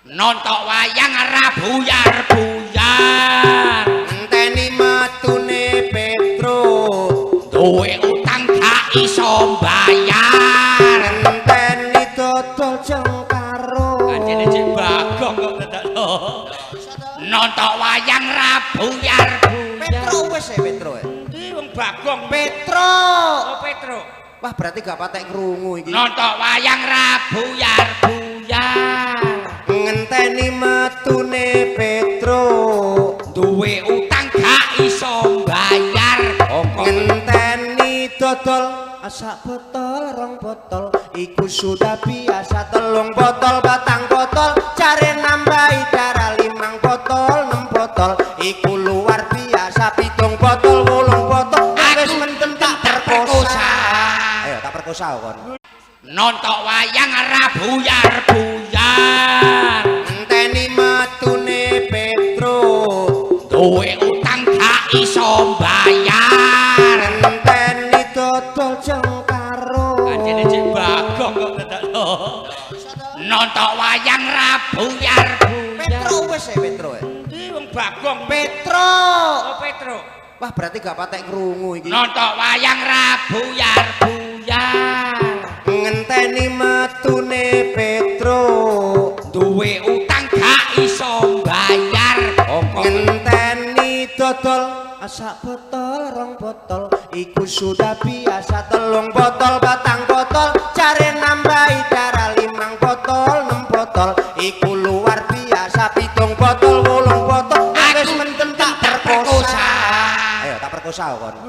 Nonton wayang ora buyar-buyar. Ngenteni metune Petro. Duwe utang gak iso bayar. Ngenteni dodol jengkaro. Kancene cek Bagong kok dadak. Nonton wayang ra buyar. Petro wis e Petro e. Endi wong Bagong? Petro. Oh, Petro. Wah, berarti gak patek krungu iki. Nonton wayang ra buyar-buyar. Ngenteni metune Petro. Duwe utang gak iso bayar. Ngenteni dodol sak botol rong botol iku sudah biasa, telung botol patang botol jare nambahi darah, limang botol nem botol iku luar biasa, pitung botol wolung botol wis mendem tak perkosa. Ayo tak perkosa kon. Nonton wayang ora buyar-buyar. Ngenteni metune Petro. Duwe utang gak iso bayar. Ngenteni dodol jengkaro. Kancene cek Bagong kok dadak. Nonton wayang ra buyar. Petro wis e Petro e. Endi wong Bagong? Petro. Oh, Petro. Wah, berarti gak patek krungu iki. Nonton wayang ra buyar-buyar. Ngenteni metune Petro. Duwe utang gak iso bayar. Ngenteni dodol sak botol rong botol iku sudah biasa, telung botol patang botol jare nambahi darah, limang botol nem botol iku luar biasa, pitung botol wolung botol wis mendem tak perkosa. Ayo tak perkosa kon.